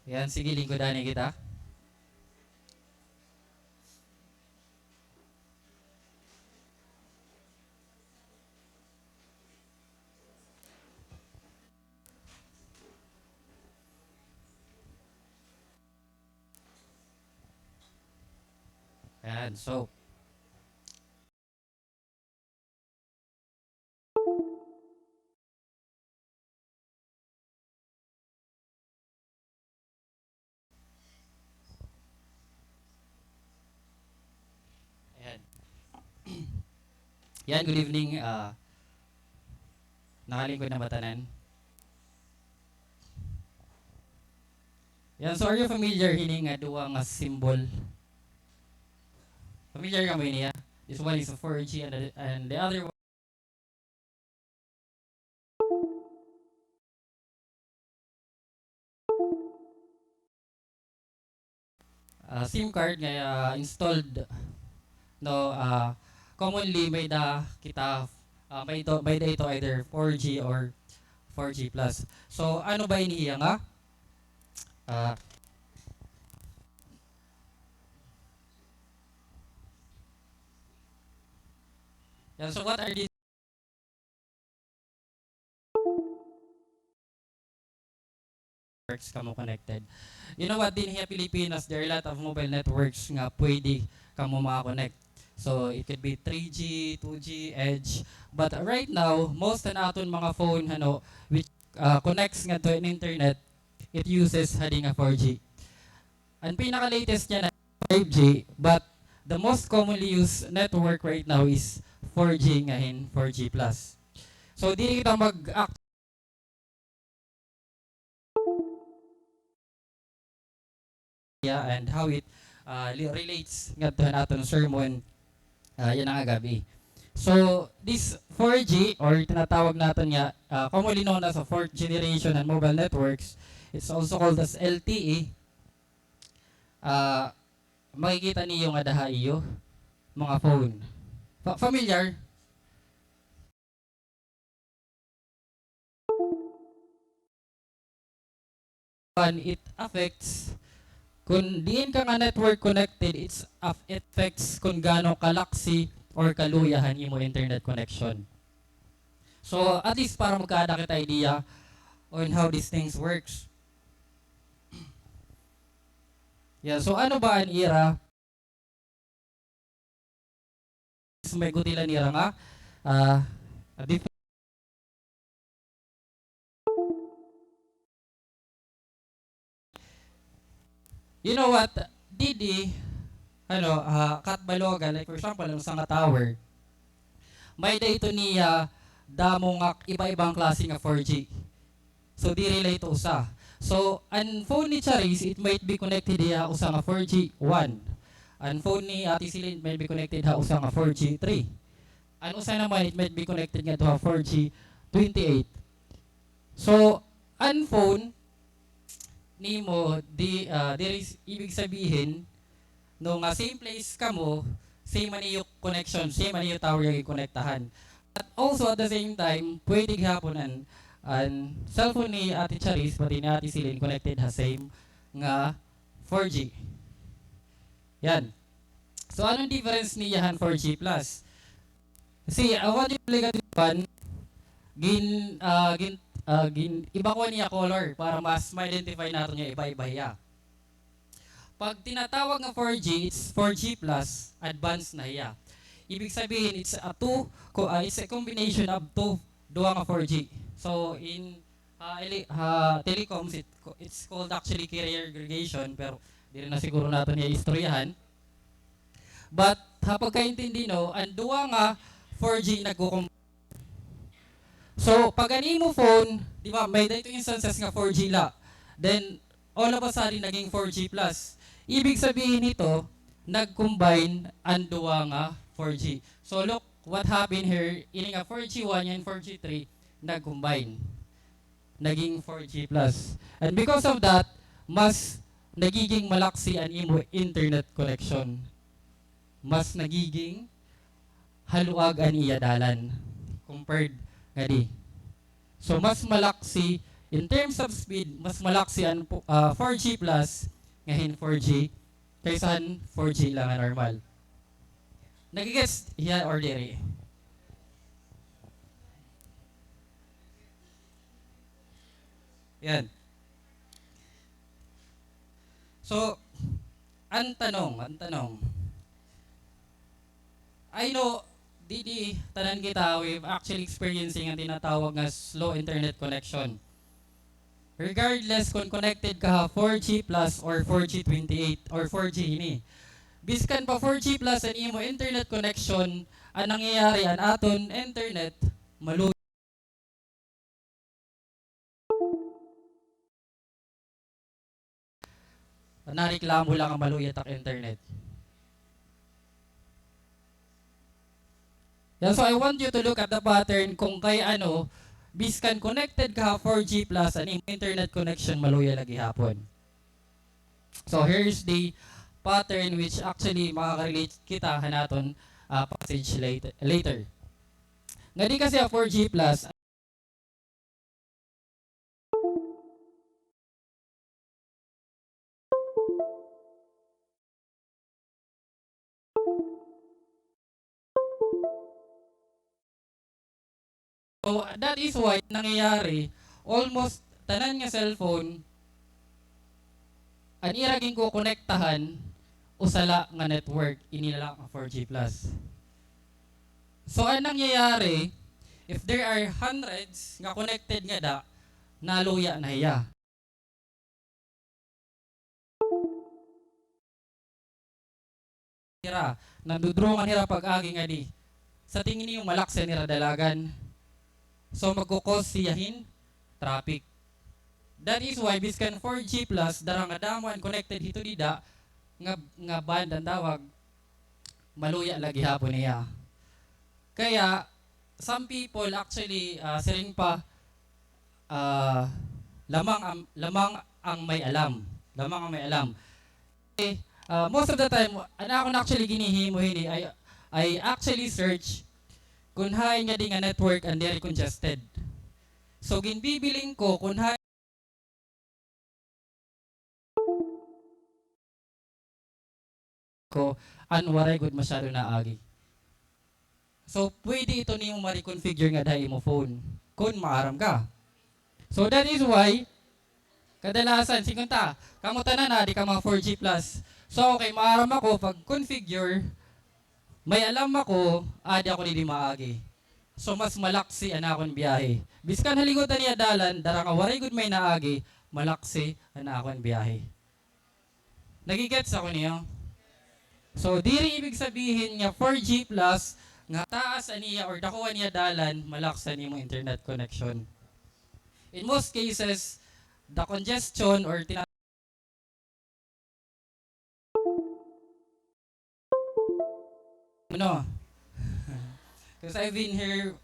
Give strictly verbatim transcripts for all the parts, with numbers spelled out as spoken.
Yan, sige, lingkod anay kita. Ayan, so. Ayan. Yan, good evening, ah, nakalingkod na ba tanan? Yan, so are you familiar hini nga duha nga symbol? Familiar kamo hini, ah? This one is a four G and the, and the other one ah, SIM card nga, ah, installed, no, ah, commonly may-ada kita, ah, may-ada, may-ada ito either four G or four G plus. So, ano ba ini hiya nga? Ah, yan, so what are these? Networks kamo connected. You know what, dinhi ha Pilipinas, there are a lot of mobile networks nga pwede kamo maka-connect. So, it could be three G, two G, edge. But right now, most han aton mga phone, ano, which, ah, connects ngadto hin internet, it uses hadi nga four G. An pinaka-latest niya na five G, but the most commonly used network right now is four G nga hin four G plus. So, diri kita mag-act yeah, and how it, ah, li-, relates ngadto han aton sermon, ah, yana nga gab-i. So, this four G, or tinatawag naton nga, ah, commonly known as a fourth generation and mobile networks, it's also called as L T E. Ah, makikita niyo ngada ha iyo mga phone. Fa-, familiar? And it affects, kun diin ka nga network connected, it's af-, it affects kun gaano kalaksi or kaluya han imo internet connection. So, at least para magkaada kita idea on how these things works. Yeah, so ano ba an ira may gutilan nira nga, ah, dif-, you know what? Didi, ano, ah, Catbalogan, like for example, an usa nga tower, may-ada ito niya damo nga iba-ibang klase nga four G. So, diri la ito usa. So, an phone ni Charis, it might be connected hiya usa nga four G one. An phone ni Ate Celine, it might be connected ha usa nga four G three. An usa naman, it might be connected ngadto ha four G twenty-eight. So, an phone nimo, di, ah, diri s-, ibig sabihin, no, nga same place kamo, same man iyo connection, same man iyo tower nga gikonektahan. But also at the same time, pwede gihapon an, an cellphone ni Ate Charis, pati ni Ate Celine, connected ha same nga four G. Yan. So, ano an difference niya han four G plus? Kasi, ah, what you look at this one, gin-, ah, gin-, ah, gin-, iba ko niya color para mas ma-identify naton nga iba-iba hiya. Pag tinatawag nga four G, it's four G plus, advanced na hiya. Ibig sabihin, it's a two, co-, ah, it's a combination of two, duha nga four G. So, in, ah, ele-, ah, telecoms, it, it's called actually carrier aggregation, pero diri na siguro naton iya istoryahan. But, ha pagkaintindi, no, an duha nga four G nagkukum-, so, pag an imo phone, di ba, may-ada ito instances nga four G la. Then, all of a sudden, naging four G plus. Ibig sabihin nito, nag-combine an duha nga four G. So, look what happened here. Ini nga four G one and four G three, nag-combine. Naging four G plus. And because of that, mas nagiging malaksi an imo internet connection. Mas nagiging haluag an iya dalan compared ngadi. So, mas malaksi in terms of speed, mas malaksi an po-, ah, four G plus nga hin four G kaysa han four G la nga normal. Nagigets hiya or diri? Yan. So, an tanong, an tanong, I know, didi tanan kita, we've actually experiencing an tinatawag nga slow internet connection. Regardless kon connected ka ha four G plus or four G twenty-eight or four G hini. Biskan pa four G plus an imo internet connection, an nangyayari an aton internet, maluya. Nareklamo la nga maluya it ak internet. Yan, so I want you to look at the pattern kung kay ano, biskan connected ka ha four G plus, an imo internet connection maluya la gihapon. So here's the pattern which actually makaka-relate kita han aton, ah, passage late-, later. Ngadi kasi ha four G plus, so, that is why nangyayari, almost tanan nga cellphone, an ira ginkokonektahan, usa la nga network, ini la nga four G plus. So, an nangyayari, if there are hundreds nga connected ngada, naluya na hiya. Hira, nandudrungan hira pag-agi ngadi. Sa tingin niyo, malaksi an ira dalagan? So, magko-cause siya hin traffic. That is why, biskan four G plus, dara nga damo an connected hito dida, nga, nga band an tawag, maluya la gihapon niya. Kaya, some people actually, ah, siring pa, ah, lamang ang, lamang ang may alam. Lamang ang may alam. Eh, ah, most of the time, an akon actually ginhihimo hini, I, I actually search kun hain ngadi nga network an diri congested. So, ginbibiling ko kun hain ko an waray gud masyado naagi. So, pwede ito nimo ma-reconfigure ngada ha imo phone kun maaram ka. So, that is why, kadalasan, siring unta, kamo tanan, adi ka mga four G plus. So, ako kay maaram ako pag-configure, may alam ako, adi ako didi maagi. So, mas malaksi an akon biyahe. Biskan ha lingkuran niya dalan, dara nga waray gud may naagi, malaksi an akon biyahe. Nagigets ako niyo? So, diri ibig sabihin nga four G plus, nga taas an iya or dako an iya dalan, malaksi an imo internet connection. In most cases, the congestion or tina-, no. 'Cause I've been here.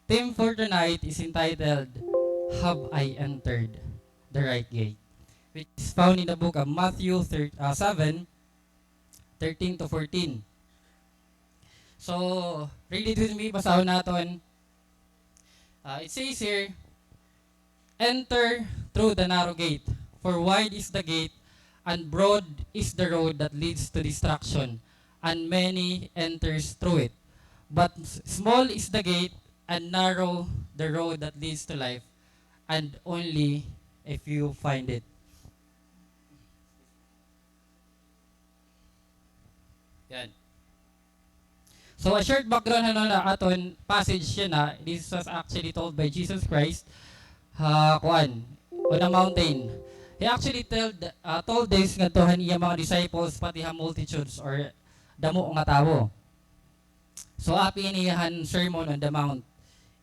Theme for tonight is entitled, "Have I Entered the Right Gate?" which is found in the book of Matthew thir-, uh, seven, thirteen to fourteen. So, read it with me, basahon naton. Uh, it says here, "Enter through the narrow gate, for wide is the gate, and broad is the road that leads to destruction, and many enters through it. But s-, small is the gate, and narrow the road that leads to life, and only a few find it." Yan. So, a short background, ano, na aton passage yana, this was actually told by Jesus Christ, ha, kuan, on a mountain. He actually told, uh, told this ngadto han iya mga disciples, pati ha multitudes or damo nga tawo. So, api ini han Sermon on the Mount,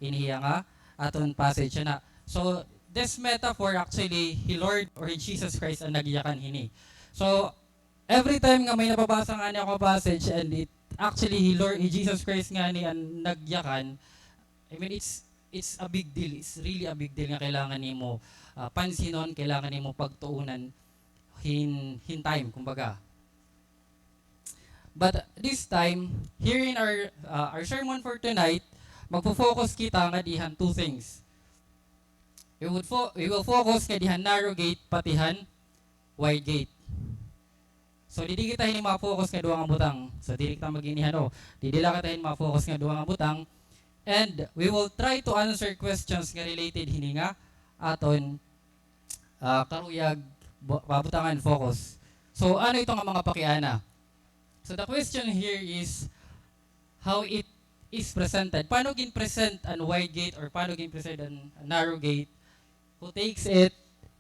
ini hiya nga aton passage yana. So, this metaphor, actually, hi Lord or hi Jesus Christ an nagyakan hini. So, every time nga may nababasa ngani ako nga passage, and it, actually, hi Lord, hi Jesus Christ ngani an nagyakan, I mean, it's, it's a big deal. It's really a big deal nga kailangan nimo, ah, pansinon, kailangan nimo pagtuunan hin, hin time, kumbaga. But this time, here in our, ah, our sermon for tonight, magfo-focus kita ngadi han two things. We would fo-, we will focus ngadi han narrow gate, pati han wide gate. So, didi kita hini ma-focus nga duha nga butang. So, didi kita mag-ini han, o. Didi la kita hini ma-focus nga duha nga butang. And we will try to answer questions nga related hini nga aton, ah, karuyag bu-, pabutangan focus. So, ano ito nga mga pakiana? So, the question here is, how it is presented. Paano gin-present an wide gate or paano gin-present an narrow gate? Who takes it?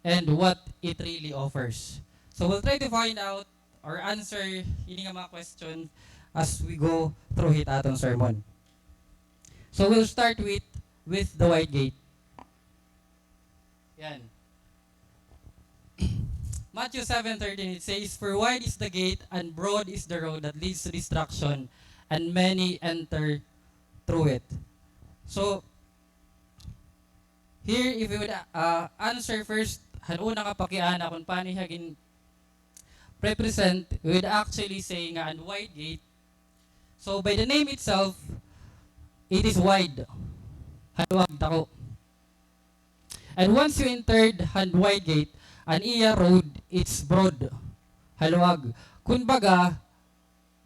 And what it really offers? So we'll try to find out or answer ini nga mga question as we go through hit aton sermon. So we'll start with, with the wide gate. Yan. Matthew seven thirteen, it says, "For wide is the gate and broad is the road that leads to destruction, and many enter through it." So, here, if we would, uh, answer first, han una nga pakiana kung paano hiya gin-represent, we would actually say nga an wide gate. So, by the name itself, it is wide. Haluag, dako. And once you entered han wide gate, an iya road, it's broad. Haluag. Kumbaga,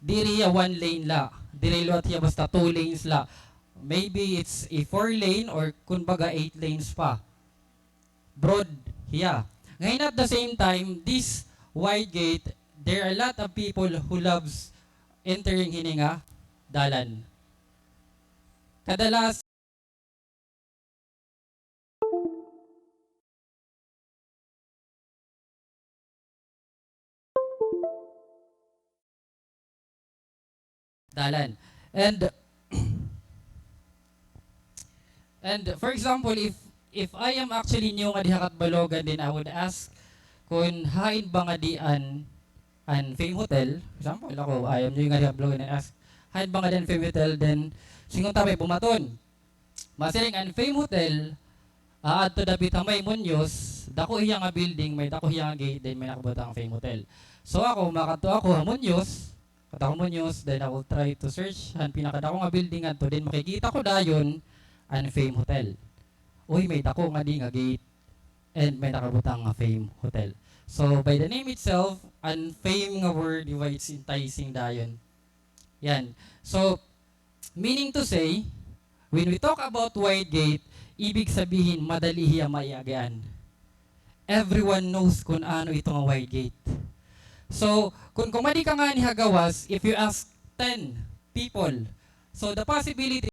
diri hiya one lane la. Diri liwat hiya basta two lanes la. Maybe it's a four lane or kumbaga eight lanes pa. Broad hiya. Ngayon at the same time, this wide gate, there are a lot of people who loves entering hini nga dalan. Kadalas, dalan. And, and for example, if, if I am actually new ngadi ha Catbalogan, then I would ask kun hain ba ngadi an, an Fame Hotel. Example, ako, I am new ngadi ha Catbalogan, then ask, "Hain ba ngadi an Fame Hotel?" Then, singon ta may bumaton. Masiring an Fame Hotel, ah, adto dapit ha may Muñoz, dako hiya nga building, may dako hiya nga gate, then may nakabutang Fame Hotel. So ako, makadto ako ha Muñoz, kadto ako Muñoz, then I will try to search han pinakadako nga building adto, then makikita ko dayon an Fame Hotel. Uy, may dako ngadi nga gate, and may nakabutang nga Fame Hotel. So, by the name itself, an fame nga word, di ba, it's enticing dayon. Yan. So, meaning to say, when we talk about wide gate, ibig sabihin, madali hiya maiagian. Everyone knows kun ano ito nga wide gate. So, kun kumadi ka ngani ha gawas, if you ask ten people, so the possibility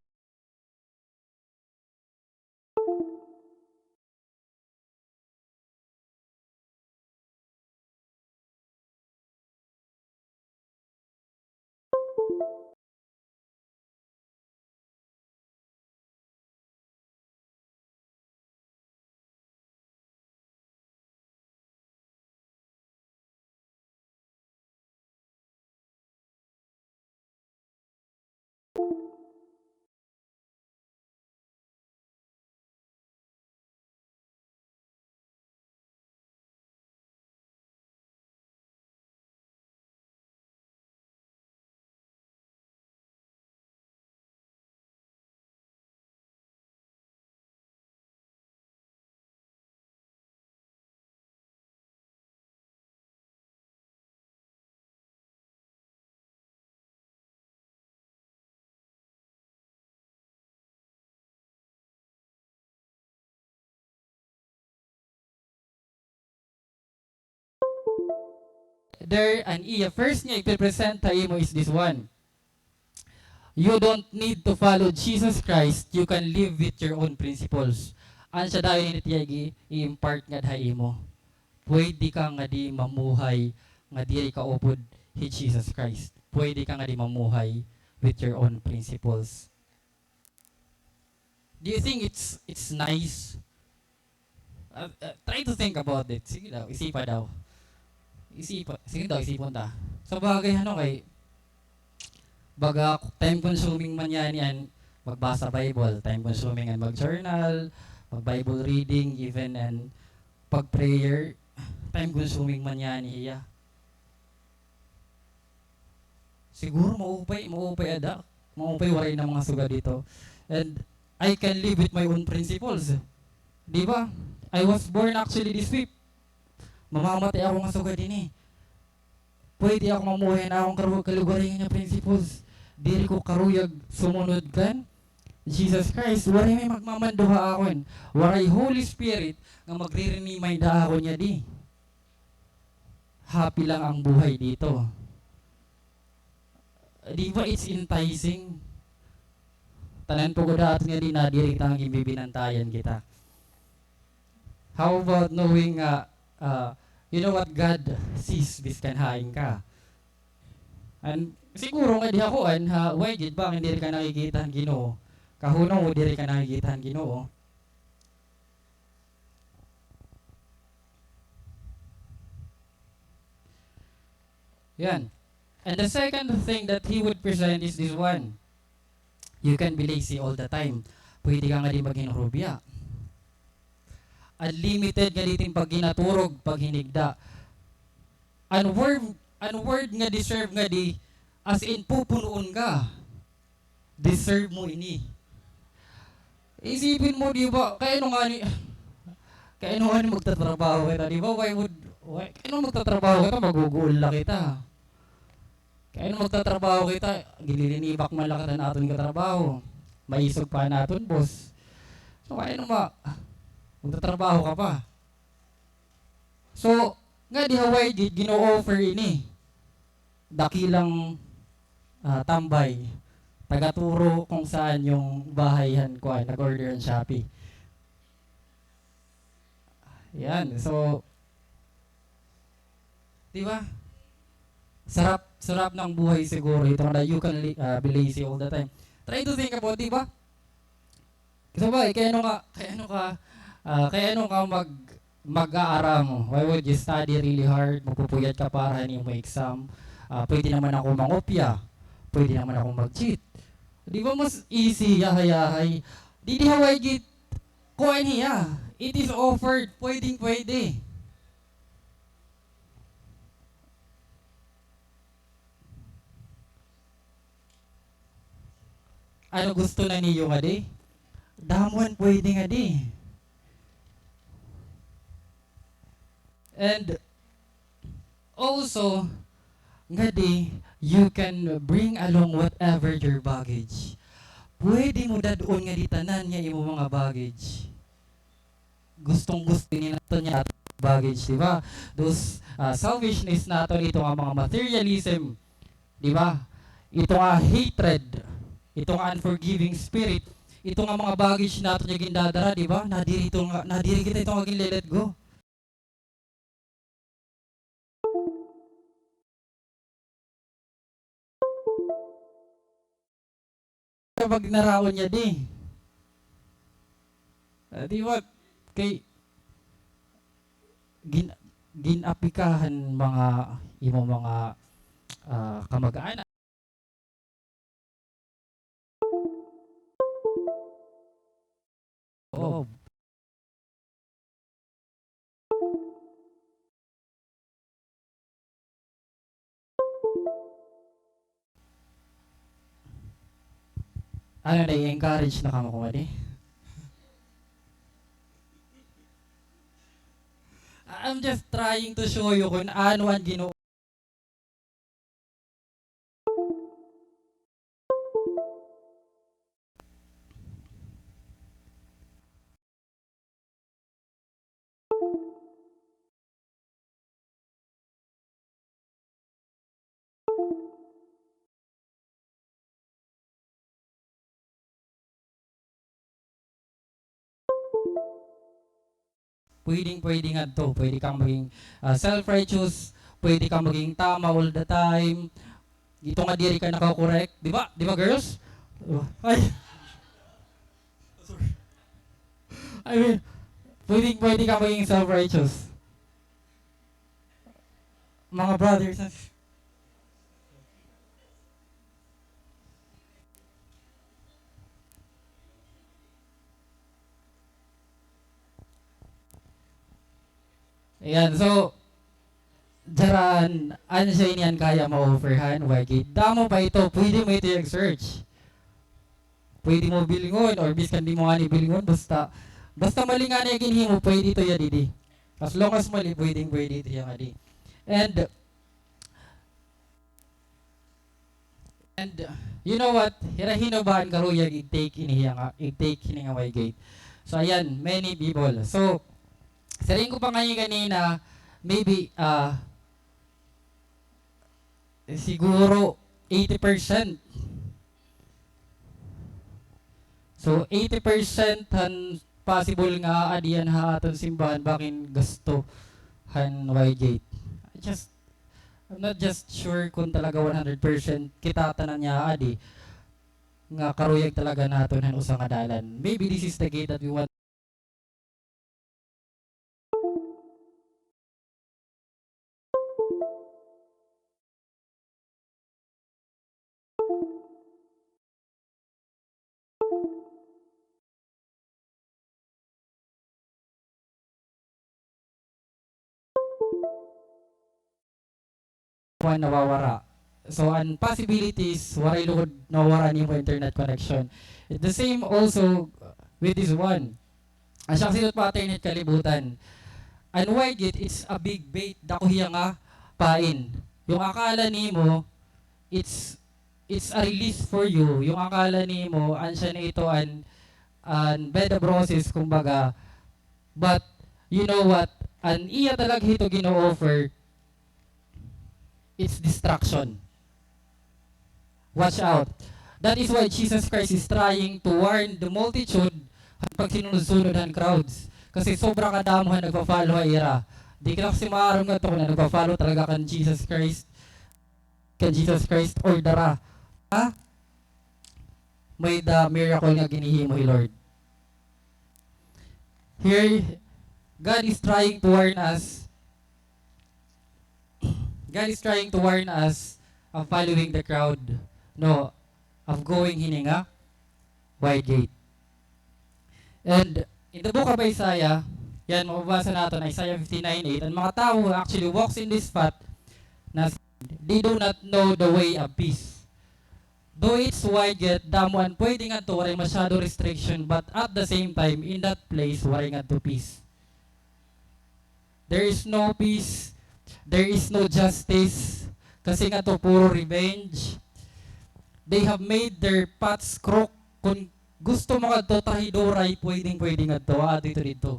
There, an iya first nga ipipresent ha imo is this one. You don't need to follow Jesus Christ. You can live with your own principles. An siya dayon ini it iya gi-, i-impart ngada ha imo. Pwede ka ngadi mamuhay nga diri kaupod hi Jesus Christ. Pwede ka ngadi mamuhay with your own principles. Do you think it's, it's nice? Uh, uh, try to think about it. Sige daw, isipa daw. Isipa, sige daw, isipon ta. Sa bagay, ano, kay, baga, time consuming man yana an magbasa Bible, time consuming an mag-journal, mag-Bible reading, even an pag-prayer, time consuming man yana hiya. Siguro maupay, maupay ada, maupay waray na mga sugad hito. And I can live with my own principles. Di ba? I was born actually this way. Mamamatay ako nga sugad hini. Pwede ako mamuhay han akon karu-, kalugaringon nga principles. Diri ko karuyag sumunod kan Jesus Christ. Waray may magmamando ha akon. Waray Holy Spirit nga magre-remind ha akon ngadi. Happy lang ang buhay dito. Di ba it's enticing? Tanan po gud aton ngadi nadiri kita nga ginbibinantayan kita. How about knowing nga, ah, you know what God sees biskan hain ka? And siguro ngadi ha kuan, ha, why gud ba nga diri ka nakikita han Ginoo? Kahunaw mo diri ka nakikita han Ginoo. Yan. And the second thing that he would present is this one. You can be lazy all the time. Pwede ka ngadi maghinurubya. Unlimited ngadi it im pagginaturog, paghinigda. An word, an word nga deserve ngadi, as in, pupunuon ka. Deserve mo ini. Isipin mo, di ba? Kay ano ngani, kay ano ngani magtatrabaho kita, di ba? Why would, why, kay ano magtatrabaho kita, maguguol la kita. Kay ano magtatrabaho kita, gililinibak man la kita han aton katrabaho. Maisog pa an aton boss. So, kay ano ma-, magtatrabaho ka pa. So, ngadi ha why gin-, gino-offer ini. Dakilang, ah, tambay. Tagaturo kung saan yung bahay han kuan, nag-order han Shopee. Yan. So, di ba? Sarap, sarap ng buhay siguro. Ito na, you can li-, ah, be lazy all the time. Try to think about, di ba? Sabagay, kay ano ka, kay ano ka, ah, kay ano ka mag-, mag-aaramo? Why would you study really hard? Magpupuyat ka para han imo exam. Ah, pwede naman ako mangopya. Pwede naman ako mag-cheat. Di ba mas easy, yahay-yahay? Didi ha why git, kuan hiya. It is offered. Pwedeng-pwede. Ano gusto na niyo ngadi? Damo an pwede ngadi. And also, ngadi, you can bring along whatever your baggage. Pwede mo dad-on ngadi tanan nga imo mga baggage. Gustong-gusto ini naton nga aton baggage, di ba? Those, ah, selfishness naton, ito nga mga materialism, di ba? Ito nga hatred, ito nga unforgiving spirit, ito nga mga baggage naton nga gindadara, di ba? Nadiri ito nga, nadiri kita ito nga ginle-let go. Kapag naraon niya di. Ah, di ba? Kay gin-, gin-apikahan mga imo mga, ah, kamag-anak. Oo. Ano, na-encourage na kamo, kumadi? I'm just trying to show you kung ano an Ginoo. Pwedeng-pwede ngadto. Pwede kang maging, ah, self-righteous, pwede kang maging tama all the time. Ito nga diri ka nakakorek, di ba? Di ba, girls? Ay. Sorry. I mean, pwedeng-pwede ka maging self-righteous. Mga brothers, ayan, so, dara an, an siya ini an kaya ma-offer han Why Gate. Damo pa ito, pwede mo ito i-search. Pwede mo bilingon, or bisan di mo ngani bilingon, basta, basta mali ngani an ginhimo, pwede ito iya didi. As long as mali, pwedeng-pwede ito iya ngadi. And, And, uh, you know what? Hira hin-o ba an karuyag ig-take ini hiya nga, ig-take hini nga Why Gate. So, ayan, many people. So, siring ko pa ngani ganina, maybe, ah, siguro eighty percent. So, eighty percent han possible nga aadi han ha aton simbahan bakin gasto han Why Gate. I just, I'm not just sure kon talaga one hundred percent kita tanan nga aadi nga karuyag talaga naton han usa nga dalan. Maybe this is the gate that we want. Kuan, nawawara. So, an possibilities, waray lugod nawawara an imo internet connection. It's the same also with this one. Asya kasi it pattern hit kalibutan. An Why Gate, it's a big bait, dako hiya nga pain. Yung akala nimo, it's, it's a release for you. Yung akala nimo, an siya na ito an, an bed of roses, kumbaga. But, you know what? An iya talaga hito gino-offer, it's destruction. Watch out. That is why Jesus Christ is trying to warn the multitude han pagsinunod-sunod han crowds. Kasi sobra kadamo han nagpa-follow ha ira. Di ka na kasi maaram ngadto kon nagpa-follow talaga kan Jesus Christ, kan Jesus Christ or dara. Ha? May-ada miracle nga ginhihimo hi Lord. Here, God is trying to warn us. God is trying to warn us of following the crowd, no, of going hini nga wide gate. And in the book of Isaiah, yan, mababasa naton, Isaiah fifty-nine eight, an mga tawo who actually walks in this path na they do not know the way of peace. Though it's wide gate, damo an pwede ngadto, waray masyado restriction, but at the same time, in that place, waray ngadto peace. There is no peace, there is no justice, kasi ngadto puro revenge. They have made their paths crooked. Kon gusto mo ngadto, trahidoray, pwedeng-pwede ngadto, aadto ito didto.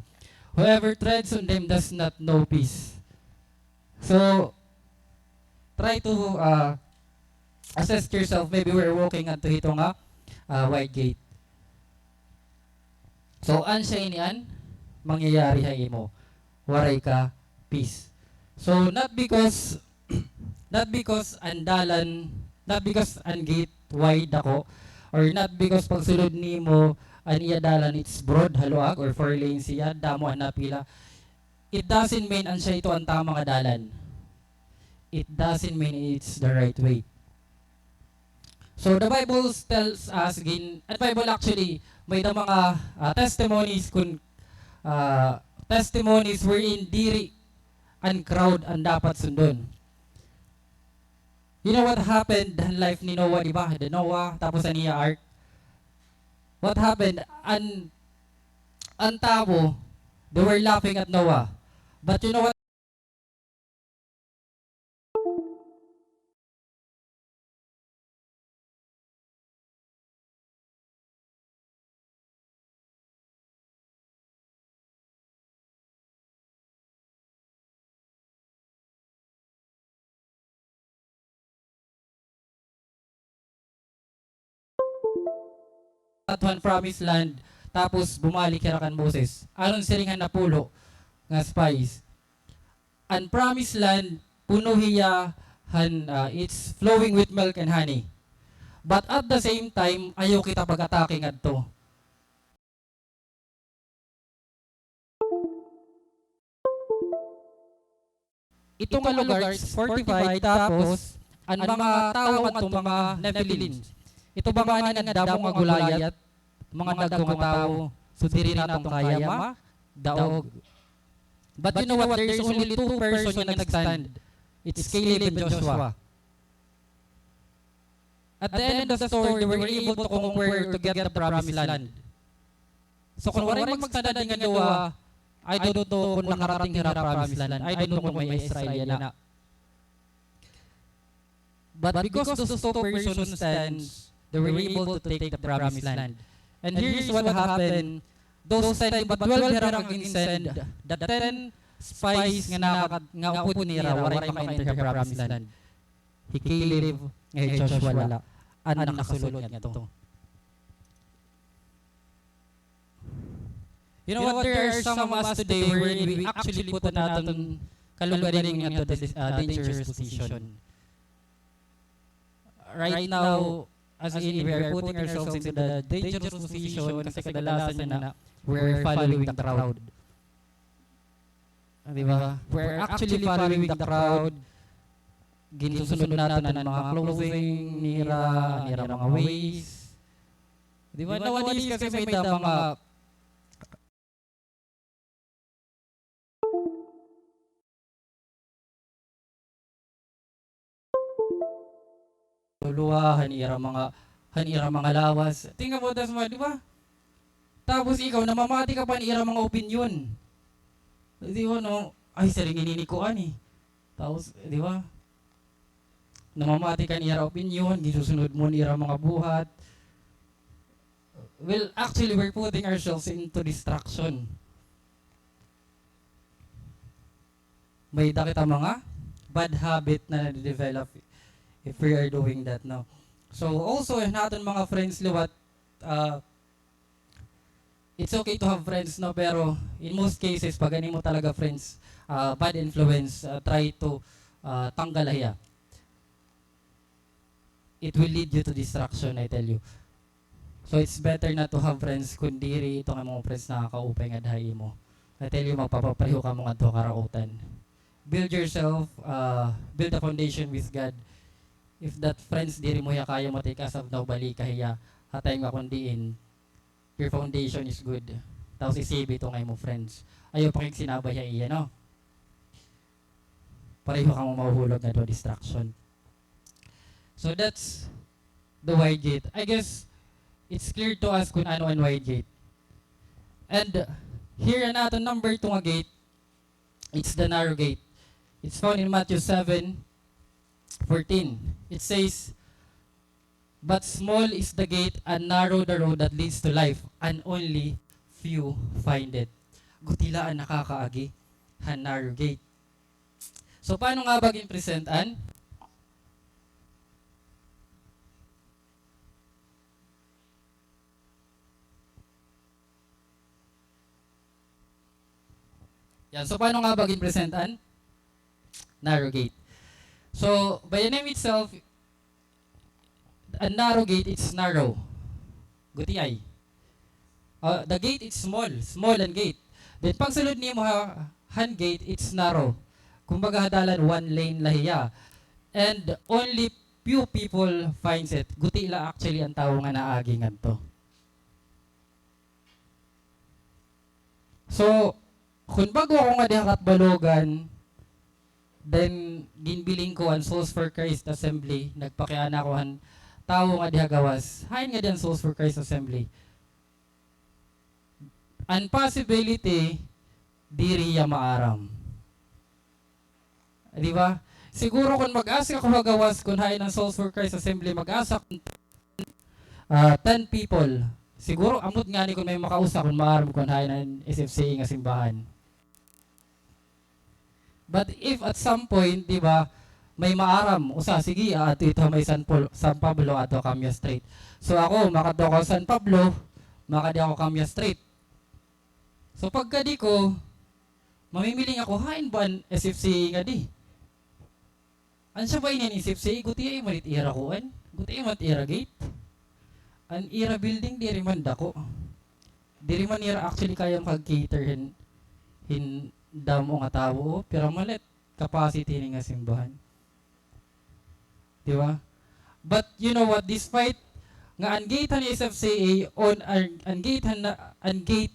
Whoever treads on them does not know peace. So, try to, ah, assess yourself. Maybe we're walking ngadto hito nga, ah, wide gate. So, an siya ini an mangyayari ha imo. Waray ka peace. So, not because, not because an dalan, not because an gate wide dako, or not because pagsulod nimo an iya dalan, it's broad, haluag, or four lanes siya, damo an napila. It doesn't mean an siya ito an tama nga dalan. It doesn't mean it's the right way. So the Bible tells us, gin-, an Bible actually, may-ada mga, ah, testimonies kun, ah, testimonies wherein diri an crowd an dapat sundon. You know what happened han life ni Noah, di ba? The Noah, tapos an iya ark. What happened? An, an tawo, they were laughing at Noah. But you know what? Adto han promised land, tapos bumalik hira kan Moses. Aron siring han napulo, nga spies. An promised land, puno hiya han, ah, it's flowing with milk and honey. But at the same time, ayaw kita pag-atake ngadto. Ito nga lugar is fortified, tapos an mga tawo ngadto mga Nephilim. Ito ba man nga damo nga Goliath, mga dagko nga tawo. So diri naton kaya madaog. But you know what? There is only two person nga nag-stand. It's Caleb and Joshua. At the end of the story, they were able to conquer, to get the promised land. So kung waray mag-stand nga duha, I don't know kung nakarating hira promised land. I don't know kung may Israel yana. But because those two persons stands, they were able to take the promised land. And here's what happened. Those ten, di ba, twelve hira nga gin-send, the ten spies nga naka-, nga upod nira, waray maka-enter ha promised land. Hi Caleb, nga hi Joshua la an nakasulod ngadto. You know what? There are some of us today wherein we actually put an aton kalugaringon ngadto this, uh, dangerous position. Right now, as in, we are putting ourselves into the dangerous position kasi kadalasan yana, we're following the crowd. Ah, di ba? We're actually following the crowd. Ginsusunod naton an mga clothing nira, an ira mga ways. Di ba? Nowadays kasi may da mga luluha, han ira mga, han ira mga lawas. Tingnan mo, das mo, di ba? Tapos ikaw, namamati ka pa han ira mga opinyon. Di ba, no? Ay, siring ini ni kuan, eh. Tapos, di ba? Namamati ka han ira opinyon, gisusunod mo an ira mga buhat. Well, actually, we're putting ourselves into destruction. May da kita mga bad habit na nade-develop if we are doing that, no? So, also, han aton mga friends liwat, ah, it's okay to have friends, no? Pero in most cases, pag an imo talaga friends, ah, bad influence, ah, try to, ah, tanggal hiya. It will lead you to destruction, I tell you. So it's better not to have friends kun diri ito nga mga friends nakakaupay ngada ha imo. I tell you, magpapapareho kamo ngadto ha karautan. Build yourself, uh, build a foundation with God. If that friends diri mo hiya kaya, mo take as of now, balik ka hiya. Ha time nga kun diin, your foundation is good. Tapos i-save ito nga imo friends. Ayaw pakigsinabay ha iya, no? Pareho kamo mahuhulog ngadto ha destruction. So that's the wide gate. I guess it's clear to us kun ano an wide gate. And here an aton number two nga gate, it's the narrow gate. It's found in Matthew seven fourteen. It says, "But small is the gate and narrow the road that leads to life, and only few find it." Guti la an nakakaagi han narrow gate. So, paano nga ba gin-present an? Yan. So, paano nga ba gin-present an narrow gate? So, by the name itself, an narrow gate, it's narrow. Gutiay. Uh, the gate, it's small. Small an gate. Then, pagsulod nimo ha, han gate, it's narrow. Kumbaga, ha dalan, one lane la hiya. And only few people finds it. Guti la actually an tawo nga naagi ngadto. So, kun bag-o ako ngadi ha Catbalogan, then ginbiling ko an Souls for Christ Assembly, nagpakiana ako han tawo ngadi ha gawas, hain ngadi an Souls for Christ Assembly. An possibility, diri hiya maaram. Di ba? Siguro kun mag-ask ako ha gawas kun hain an Souls for Christ Assembly, mag-ask ako, ah, ten people. Siguro ambot ngani kun may makausa kun maaram kun hain an S F C A nga simbahan. But if at some point, di ba, may maaram, usa, sige, aadto ito ha may San Pol-, San Pablo, adto Camia Street. So ako, makadto ako San Pablo, makadi ako Camia Street. So pagkadi ko, Mamimiling ako, hain ba an S F C A ngadi? An siya ba ini an S F C A, gutiay man it ira kuan, gutiay man it ira gate. An ira building diri man dako. Diri man nira actually kaya makag-cater hin, hin damo nga tawo, o, pira man it capacity hini nga simbahan. Di ba? But you know what, despite nga an gate han S F C A on, an, an gate han, an gate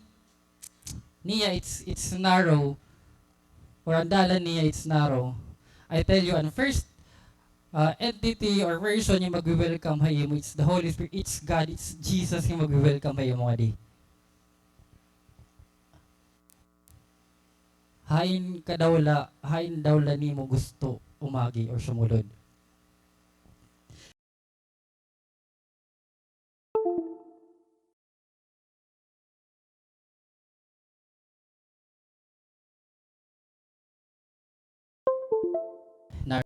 niya, it's, it's narrow, or an dalan niya, it's narrow. I tell you, an first, uh, entity or person nga magwe-welcome ha imo, it's the Holy Spirit, it's God, it's Jesus nga magwe-welcome ha imo ngadi. Hain kadawla, hain dawla nimo gusto umagi or sumulod? Na-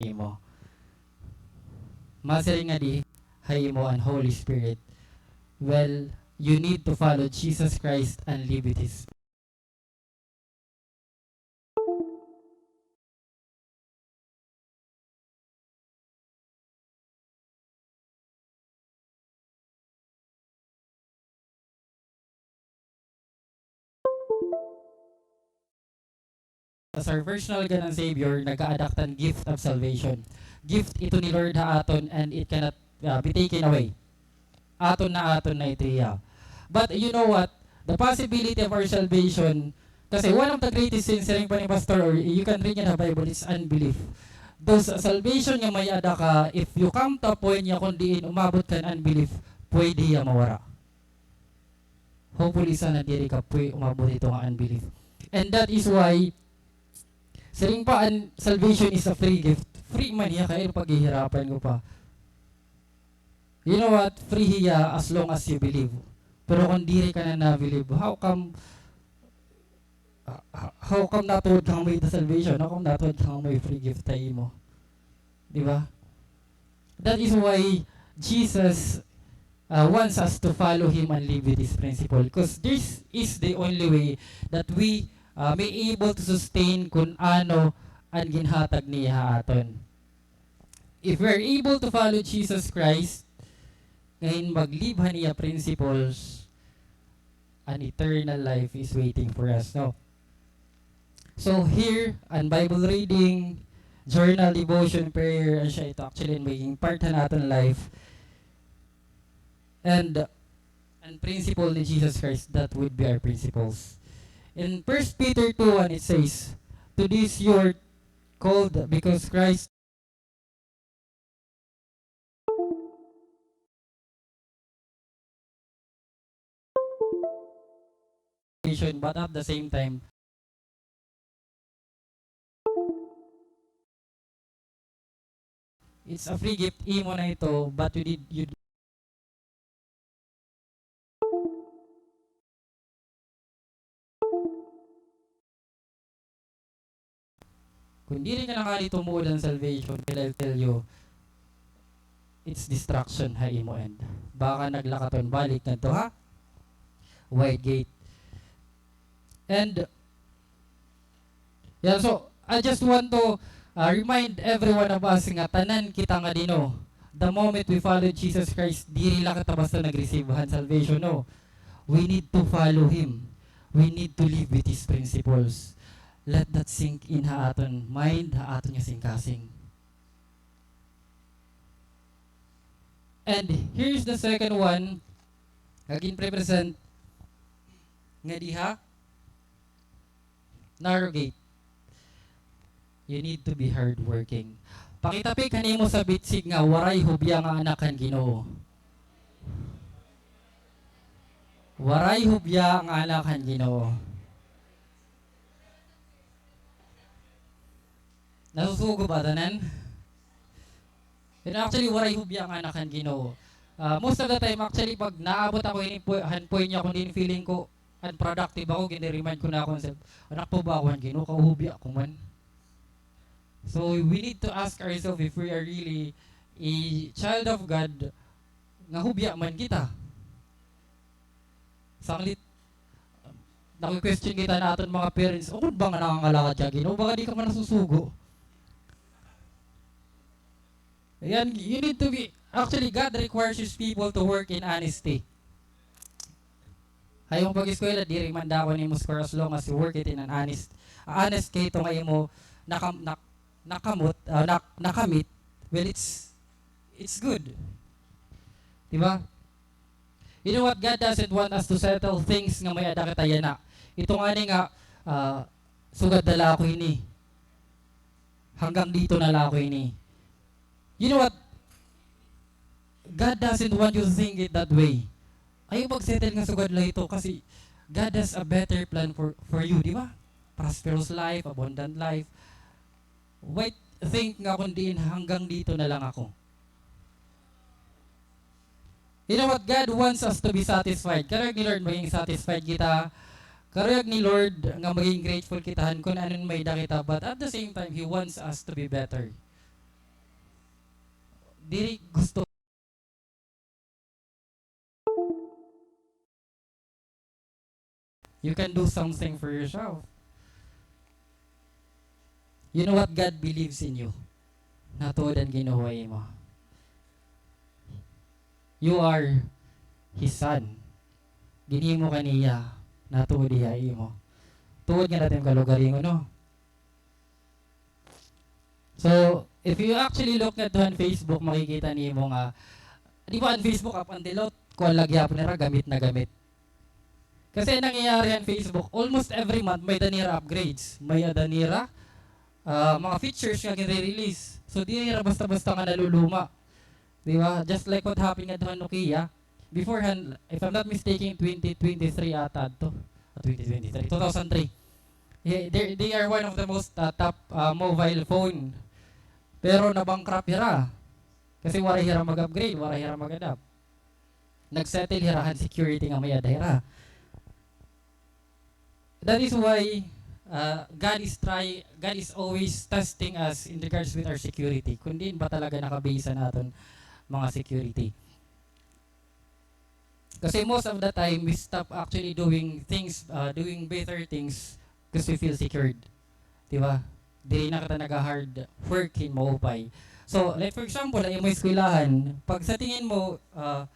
imo. Masiring ngadi ha imo an Holy Spirit. Well, you need to follow Jesus Christ and live with His As our personal God and Savior, nag-a-act an gift of salvation. Gift ito ni Lord ha aton, and it cannot, uh, be taken away. Aton na, aton na ito hiya. But you know what? The possibility of our salvation, kasi one of the greatest sins, siring pa ni Pastor, or you can read it ha Bible, is unbelief. Those salvation nga may-ada ka, if you come to a point nga kon diin umabot ka hin unbelief, pwede hiya mawara. Hopefully, sana diri ka pwe-, umabot hito nga unbelief. And that is why, siring pa, an salvation is a free gift. Free man hiya, kay ano paghihirapan ko pa? You know what? Free hiya as long as you believe. Pero kon diri ka na na-believe, how come, ha-, ha-, how come natuod ka nga may salvation? How come natuod ka nga may free gift ha imo? Di ba? That is why Jesus, uh, wants us to follow Him and live with His principle. 'Cause this is the only way that we, uh, may able to sustain kun ano an ginhatag niya ha aton. If we are able to follow Jesus Christ, ngan mag-live han iya principles, an eternal life is waiting for us, no? So here, an Bible reading, journal, devotion, prayer, an siya ito actually an magiging part han aton life. And an principle ni Jesus Christ, that would be our principles. In First Peter two one, it says, "To this you are called, because Christ," but at the same time, it's a free gift, imo na ito, but you did, you Kon diri ka na ngani tumuod han salvation, kay I'll tell you, it's destruction ha imo end. Baka naglakaton balik ngadto ha wide gate. And, yeah, so, I just want to, uh, remind every one of us nga tanan kita nga dinhi, the moment we follow Jesus Christ, diri la kita basta nag-receive han salvation, no. We need to follow Him. We need to live with His principles. Let that sink in ha aton mind, ha aton nga singkasing. And here's the second one nga ginprepresent ngadi ha narrow gate. You need to be hardworking. Pakitapik han imo sa bitsig nga waray hubya nga anak han Ginoo. Waray hubya nga anak han Ginoo. Nasusugo ba tanan? Pero actually, waray hubya nga anak han Ginoo. Ah, most of the time, actually, pag naabot ako hini po-, han point niya, kon diin feeling ko unproductive ako, gini-remind ko na ako self, anak pa ba ako han Ginoo, kauhubya ko man. So, we need to ask ourselves if we are really a child of God, nga hubya man kita. Sanglit, naki-question kita han aton mga parents, "Ukon ba nga nangangalakad ka ha Ginoo? Baka di ka man nasusugo." Yan, you need to be, actually, God requires His people to work in honesty. Ha imo pag-eskwela, diri man dako an imo score as long as you work it in an honest, honest kay ito nga imo nakam-, nak-, nakamot, ah, nak-, nakamit, well, it's, it's good. Di ba? You know what? God doesn't want us to settle things nga may-ada kita yana. Ito ngani nga, ah, sugad na la ako ini. Hanggang dito na la ako ini. You know what? God doesn't want you to think it that way. Ayaw mag-settle nga sugad la ito kasi God has a better plan for, for you, di ba? Prosperous life, abundant life. Why think nga kun diin hanggang dito na lang ako? You know what? God wants us to be satisfied. Karuyag ni Lord maging satisfied kita. Karuyag ni Lord nga maging grateful kita han kun ano an may-ada kita. But at the same time, He wants us to be better. Diri gusto. You can do something for yourself. You know what? God believes in you. Natuod an Ginoo ha imo. You are His son. Ginhimo ka niya. Natuod hiya ha imo. Tuod nga natin kalugaringon, no? So, if you actually look ngadto han Facebook, makikita nimo nga, di ba, an Facebook up until now, kuan la gihapon nira, gamit na gamit. Kasi nangyayari han Facebook, almost every month, may-ada nira upgrades. May-ada nira, ah, mga features nga gini-release. So, di nira basta-basta nga naluluma. Di ba? Just like what happened ngadto han Nokia. Before han, if I'm not mistaken, twenty twenty-three ata adto. Ah, twenty twenty-three, two thousand three. Yeah, they, they are one of the most, ah, top, ah, mobile phone. Pero na-bankrupt hira. Kasi waray hira mag-upgrade, waray hira mag-adapt. Nag-settle hira han security nga may-ada hira. That is why, uh, God is try-, God is always testing us in regards with our security. Kun diin ba talaga naka-base an aton mga security. Kasi most of the time, we stop actually doing things, uh, doing better things 'cause we feel secured. Di ba? Diri na kita naga-hard work hin maupay. So, like for example, an imo eskwelahan, pag sa tingin mo, uh,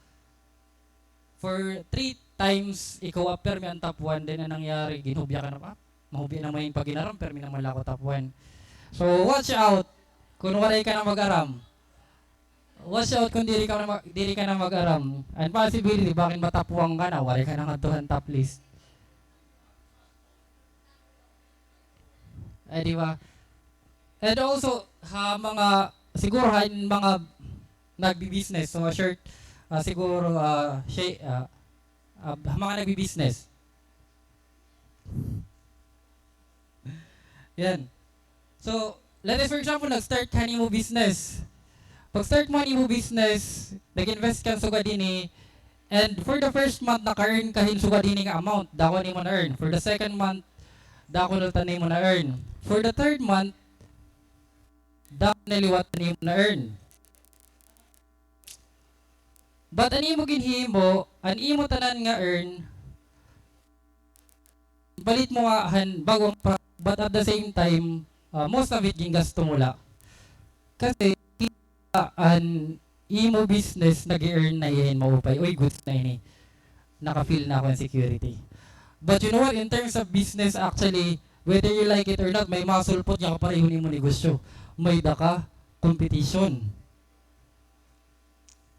for three times, ikaw, ah, permi an top one, then an nangyari, ginhubya ka na, ah, mahubya na man it pag-inaram, permi na man la ako top one. So, watch out kun waray ka na mag-aram. Watch out kun diri ka na ma-, diri ka na mag-aram. An possibility, bakin ma-top one ka na, waray ka na ngadto han top list. Ay, di ba? And also, ha mga, siguro ha mga nagbi-business, so, a short, ah, siguro, ah, siya, ah, ah, ha mga nagbi-business. Yan. So, let us, for example, nag-start ka han imo business. Pag-start mo han imo business, nag-invest ka sugad hini, and for the first month, naka-earn ka hin sugad hini nga amount, dako an imo na-earn. For the second month, dako na liwat an imo na-earn. For the third month, dako na liwat an imo na-earn. But an imo ginhimo, an imo tanan nga earn, palit mo nga han bag-o nga product, but at the same time, ah, most of it gingasto mo la. Kasi, kita an imo business nag-e-earn na hin maupay. Uy, goods na ini. Naka-feel na ako hin security. But you know what? In terms of business, actually, whether you like it or not, may masulpot nga kapareho nimo negosyo. May-ada ka competition.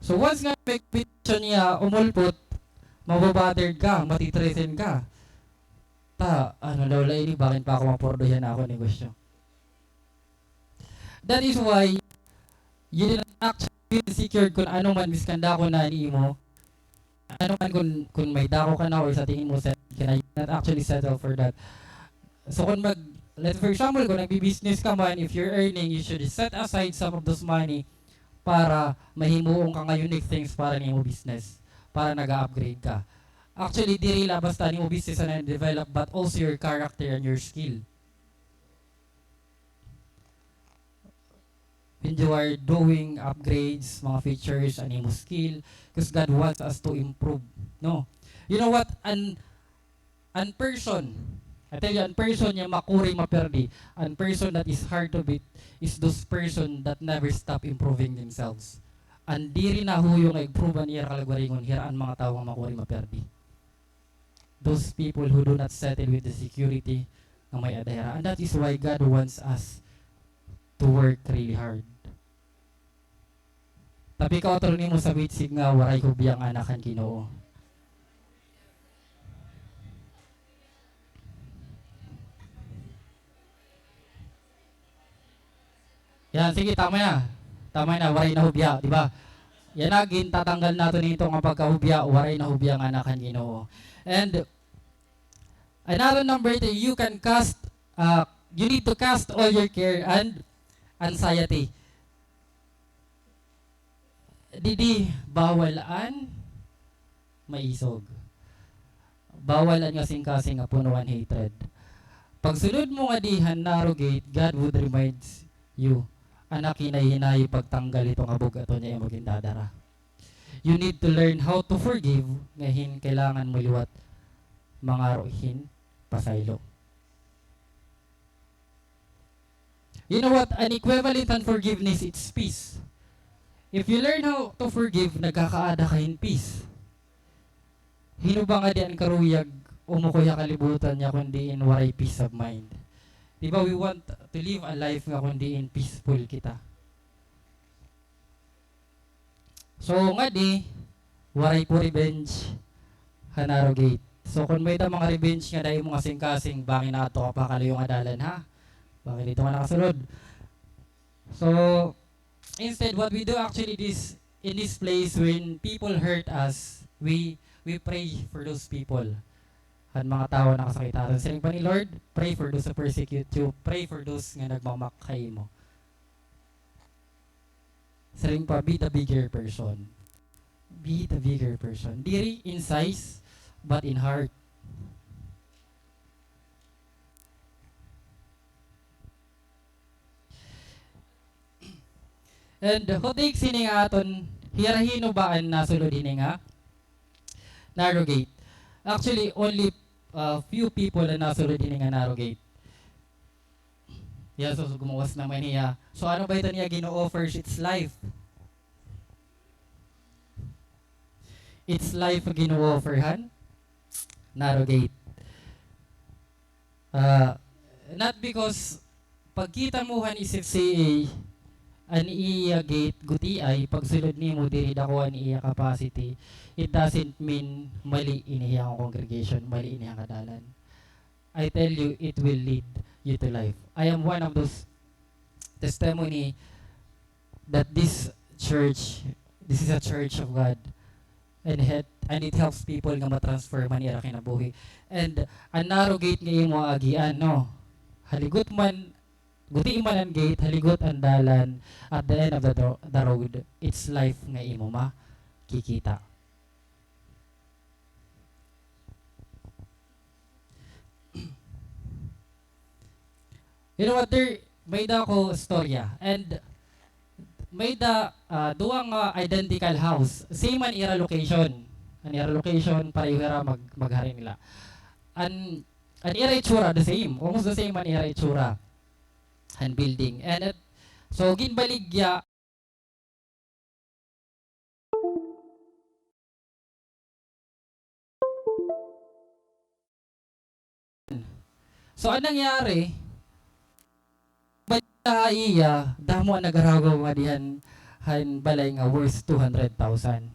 So, once nga may competition nga umulpot, mababothered ka, mati-threaten ka. Ta, ano daw la ini, bakin pa ako mapurdoy han akon negosyo. That is why you did not actually feel secured kun ano man, miskan dako na an imo. Ano man kun, kun may dako ka na or sa tingin mo settled ka na, you did not actually settle for that. So kun mag, let's, for example, kun nagbi-business ka man, if you're earning, you should set aside some of those money para mahimuon ka nga unique things para nimo business, para naga-upgrade ka. Actually, diri la basta nimo business an na-develop, but also your character and your skill. when you are doing upgrades, mga features, an imo skill, 'cause God wants us to improve, no? You know what? An, an person, I tell you, an person nga makuri maperdi, an person that is hard to beat is those person that never stop improving themselves. An diri nahuyo nga improve an ira kalugaringon, hira an mga tawo nga makuri maperdi. Those people who do not settle with the security nga may-ada hira. And that is why God wants us to work really hard. Tabi ka utro nimo sa bitsig nga waray hubya an anak han Ginoo. Yan, sige, tama na. Tama na, waray na hubya, di ba? Yana, gintatanggal naton ito nga pagkahubya, waray na hubya an anak han Ginoo. And another number three, you can cast, uh, you need to cast all your care and anxiety. Didi, bawal an maisog. Bawal an kasingkasing nga puno an hatred. Pagsulod mo ngadi han narrow gate, God would remind you, anak, hinay-hinay pagtanggal hito nga bug-aton nga imo gindadara. You need to learn how to forgive, nga hin kailangan mo liwat mangaro hin pasaylo. You know what? An equivalent han forgiveness, it's peace. If you learn how to forgive, nagkakaada ka hin peace. Hin-o ba ngadi an karuyag umukoy ha kalibutan niya kundi in waray peace of mind? Di ba, we want to live a life nga kundi in peaceful kita. So, ngadi, waray po revenge ha narrow gate. So, kon may-ada mga revenge nga dai mo nga kasingkasing, bangin na adto ka pa ha kaluyo nga dalan, ha? Bangin didto ka nakasulod. So, instead, what we do actually this, in this place, when people hurt us, we, we pray for those people. Han mga tawo nga nakasakit ha aton. Siring pa ni Lord, "Pray for those who persecute you. Pray for those nga nagmamak ha imo." Siring pa, "Be the bigger person." Be the bigger person. Diri in size, but in heart. And who takes hini nga aton, hira hin-o ba an nasulod hini nga narrow gate? Actually, only, uh, few people an nasulod hini nga narrow gate. Yeah, so, so gumuwas naman hiya. So, ano ba ito niya gino-offer? It's life. It's life gino-offer han narrow gate. Ah, not because pagkita mo han S F C A, an iya gate gutiay, pagsulod nimo diri dako an iya capacity, it doesn't mean mali ini hiya nga congregation, mali ini hiya nga dalan. I tell you, it will lead you to life. I am one of those testimony that this church, this is a church of God. And it, and it helps people nga ma-transform an ira kinabuhi. And an narrow gate nga imo agian, no? Haligot man, guti man an gate, haligot an dalan, at the end of the, do- the road, it's life nga imo makikita. You know what, there, may-ada ako istorya. And may-ada, ah, duha nga identical house. Same an ira location. An ira location, pareho hira mag-, maghari nila. An, an ira itsura, the same. Almost the same an ira itsura. An building. And, uh, so, ginbaligya So, an nangyari, balik ha iya, damo an nag-aragaw ngadi han, han balay nga worth two hundred thousand.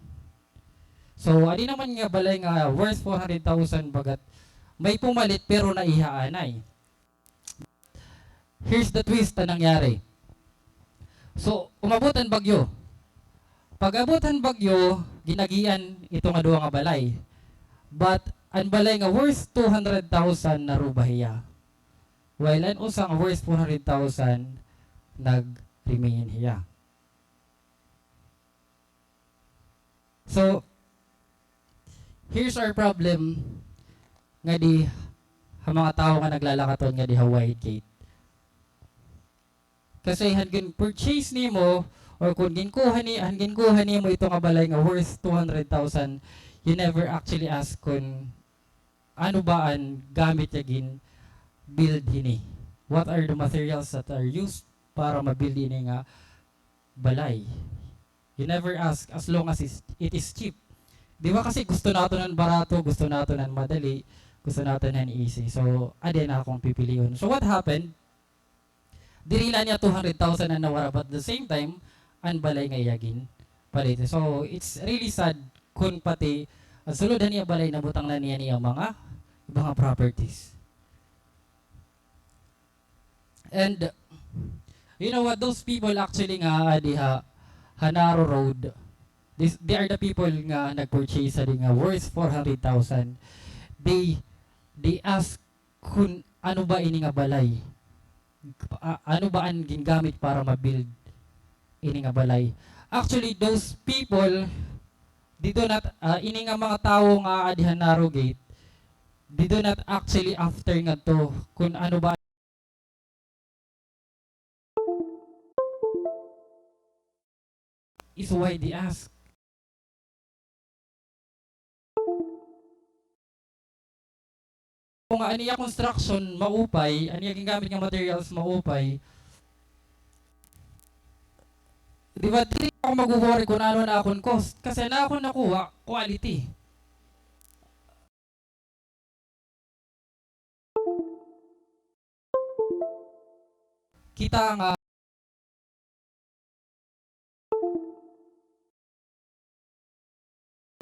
So, adi naman nga balay nga worth four hundred thousand, bagat may pumalit, pero naiha anay. Here's the twist na nangyari. So, umabot an bagyo. Pag-abot han bagyo, ginagian ito nga duha nga balay. But, an balay nga worth two hundred thousand naruba hiya. While an usa nga worth four hundred thousand, nag-remain hiya. So, here's our problem ngadi ha mga tawo nga naglalakaton ngadi ha wide gate. Kasi han gin-purchase nimo, or kon ginkuha ni-, han ginkuha nimo ito nga balay nga worth two hundred thousand, you never actually ask kon ano ba an gamit nga gin-build hini. What are the materials that are used para ma-build ini nga balay? You never ask as long as is, it is cheap. Di ba kasi gusto naton an barato, gusto naton an madali, gusto naton an easy. So, adi an akon pipilion. So, what happened? Diri la niya two hundred thousand an nawara, but the same time, an balay nga iya ginpalit. So, it's really sad kon pati an sulod han iya balay nabutang na niya an iya mga iba nga properties. And you know what? Those people actually nga, ah, diha ha narrow road, this, they are the people nga nag-purchase sa di nga worth four hundred thousand. They, they ask kon ano ba ini nga balay. A-, ano ba an gingamit para ma-build ini nga balay. Actually, those people, they do not, ah, ini nga mga tawo nga adi ha narrow gate, they do not actually after ngadto kon ano ba is why they ask. Kung an iya construction maupay, an iya gingamit nga materials maupay, di ba, diri ako magwo-worry kung ano an akon cost, kasi an akon nakuha, quality. Kita nga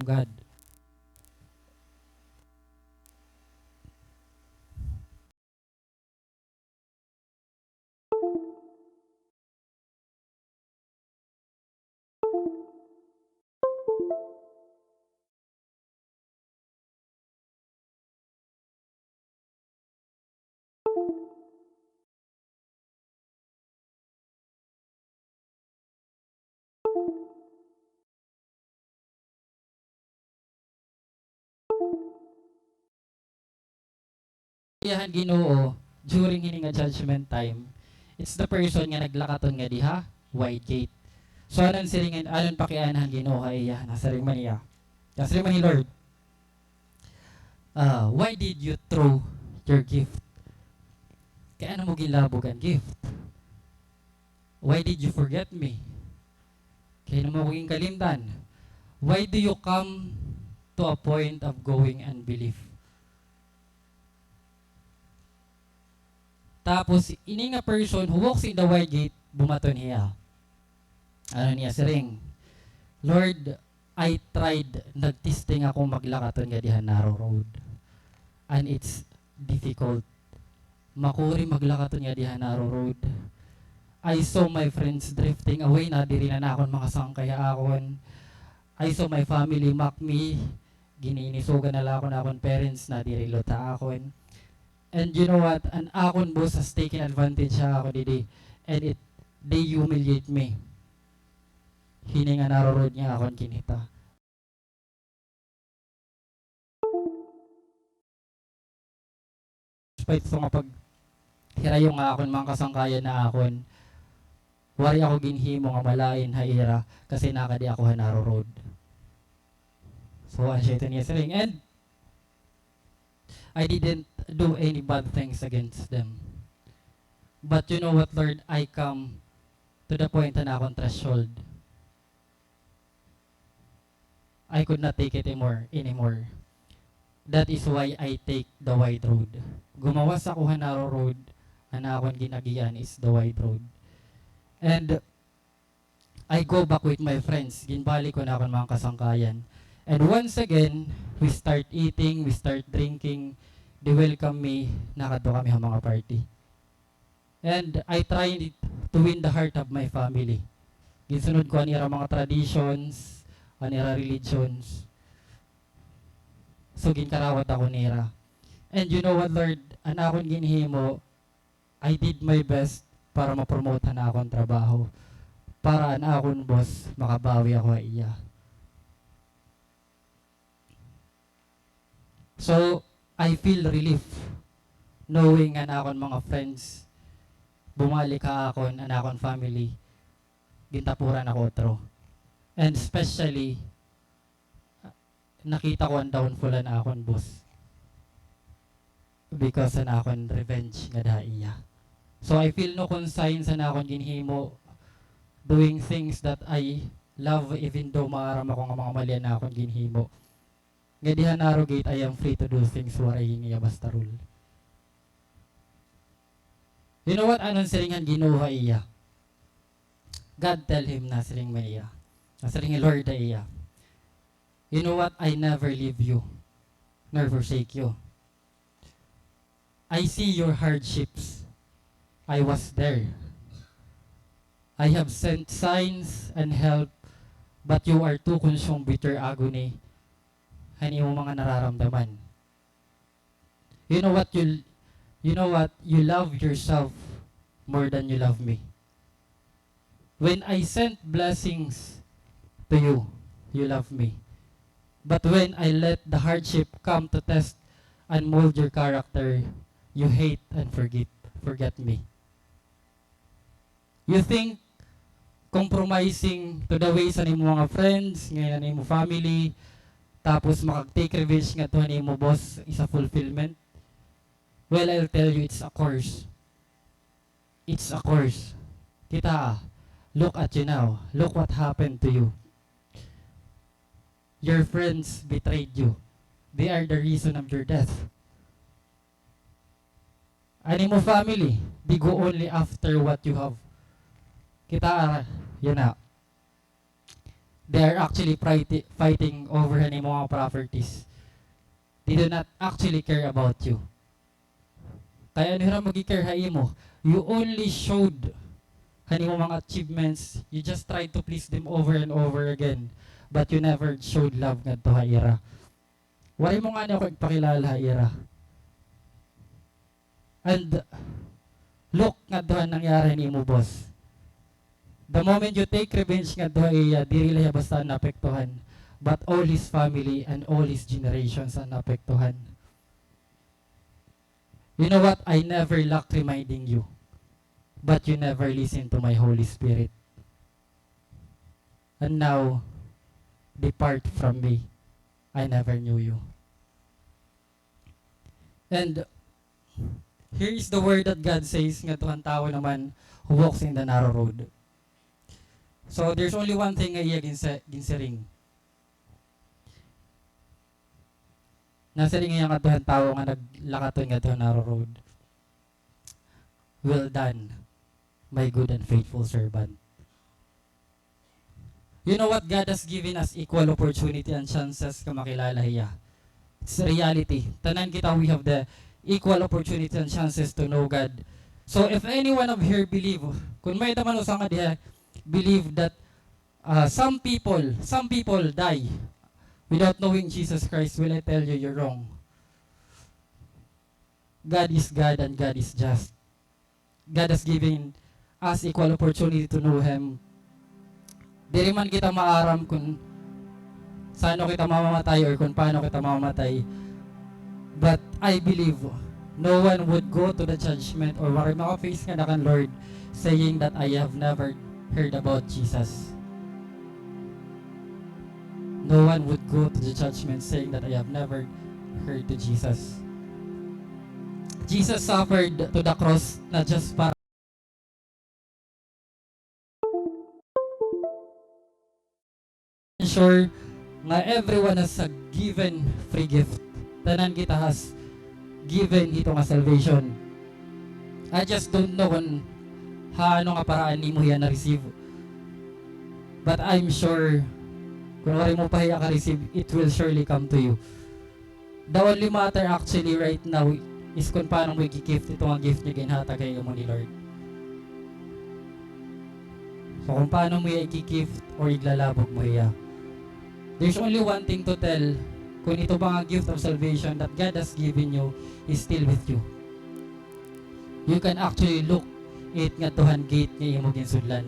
God. Iya han Ginoo during hini nga judgment time, it's the person nga naglakaton nga diha wide gate. So, ano an siring, ano an pakiana han Ginoo ha iya? Nasiring man iya. Nasiring man hi Lord, ah, "Why did you throw your gift?" Kay ano mo ginlabog an gift? "Why did you forget me?" Kay ano mo ako ginkalimtan? Why do you come to a point of going unbelief? Tapos, ini nga person who walks in the wide gate, bumaton hiya. Ano niya siring? Lord, I tried, nagtesting ako maglakaton nga diha narrow road. And it's difficult. Makuri maglakaton nga diha narrow road. I saw my friends drifting away, nadiri na an akon mga sangkay ha akon. I saw my family mock me, gin-iinisogan na la ako han akon parents, nadiri liwat ha akon. And you know what? An akon boss has taken advantage ha ako didi. And it, they humiliate me. Hini nga narrow road nga akon ginhita. Despite so nga paghirayo nga akon mga kasangkayan na akon, waray ako ginhimo nga malain ha ira kasi nakadi ako ha narrow road. So, ano siya ito niya siring? And I didn't do any bad things against them. But you know what, Lord? I come to the point na akon threshold. I could not take it anymore, anymore. That is why I take the wide road. Gumawas ako ha narrow road, an akon gin-agian is the wide road. And I go back with my friends. Ginbalik ko an akon mga kasangkayan. And once again, we start eating, we start drinking. They welcome me, nakadto kami ha mga party. And I try to win the heart of my family. Ginsunod ko an ira mga traditions, an ira religions. So, ginkarawat ako nira. And you know what, Lord? An akon ginhimo, I did my best para ma-promote an akon trabaho, para an akon boss makabawi ako ha iya. So, I feel relief knowing nga an akon mga friends, bumalik ha akon an akon family, gintapuran ako utro. And especially, nakita ko an downfall han akon boss because han akon revenge ngada ha iya. So I feel no conscience han akon ginhimo, doing things that I love, even though maaram ako nga mga mali an akon ginhimo. Ngadi ha narrow gate, I am free to do things, waray hin iya basta rule. You know what? Ano an siring han Ginoo ha iya? God tell him, nasiring man iya, nasiring hi Lord ha iya, "You know what? I never leave you nor forsake you. I see your hardships. I was there. I have sent signs and help, but you are too consumed with your agony." An imo mga nararamdaman. You know what? You, you know what? You love yourself more than you love me. When I sent blessings to you, you love me. But when I let the hardship come to test and mold your character, you hate and forget, forget me. You think compromising to the ways han imo mga friends, ngan han imo family, tapos makag-take revenge ngadto han imo boss is a fulfillment? Well, I'll tell you, it's a curse. It's a curse. Kitaa, look at you now. Look what happened to you. Your friends betrayed you. They are the reason of your death. An imo family, they go only after what you have. Kitaa, yana. They are actually fighti-, fighting over han imo mga properties. They do not actually care about you. Kay ano hira magi-care ha imo? You only showed han imo mga achievements. You just tried to please them over and over again. But you never showed love ngadto ha ira. Waray mo ngani ako igpakilala ha ira. And look ngadto han nangyari han imo boss. The moment you take revenge ngadto ha iya, diri la hiya basta an naapektuhan, but all his family and all his generations an naapektuhan. You know what? I never lack reminding you, but you never listen to my Holy Spirit. And now, depart from me. I never knew you. And here is the word that God says ngadto han tawo naman who walks in the narrow road. So, there's only one thing nga iya ginsa-, ginsiring. Nasiring iya ngadto han tawo nga naglakaton ngadto han narrow road, "Well done, my good and faithful servant." You know what? God has given us equal opportunity and chances nga makilala hiya. It's reality. Tanan kita, we have the equal opportunity and chances to know God. So if any one of here believe, kun may-ada man usa nga diha believe that, ah, some people, some people die without knowing Jesus Christ, will I tell you, you're wrong. God is God and God is just. God has given us equal opportunity to know Him. Diri man kita maaram kun san-o kita mamamatay or kun paano kita mamamatay. But I believe no one would go to the judgment or waray maka-face ngada kan Lord saying that, "I have never heard about Jesus." No one would go to the judgment saying that, "I have never heard to Jesus." Jesus suffered to the cross not just para ensure nga everyone has a given free gift. Tanan kita has given hito nga salvation. I just don't know kun ha ano nga paraan nimo hiya na-receive. But I'm sure, kun waray mo pa hiya ka-receive, it will surely come to you. The only matter actually right now is kun paano mo igi-gift ito nga gift nga ginhatag ha imo ni Lord. So, kun paano mo hiya igi-gift or iglalabog mo hiya. There's only one thing to tell, kun ito ba nga gift of salvation that God has given you is still with you. You can actually look it ngadto han gate nga imo ginsudlan.